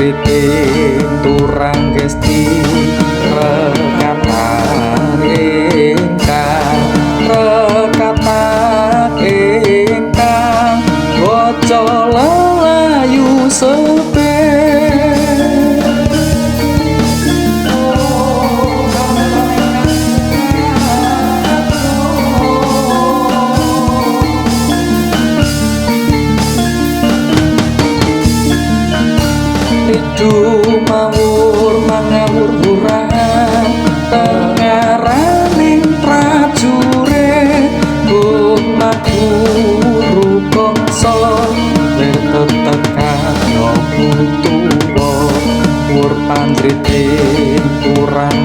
Panjrite turang gesti rekatan ingkang rekatan ingkang waca lelayu sepe. Ridu mawur mangawur burahan tengaraning prajurit guru kongso lir tetekan tuwa wur panjrite kurang.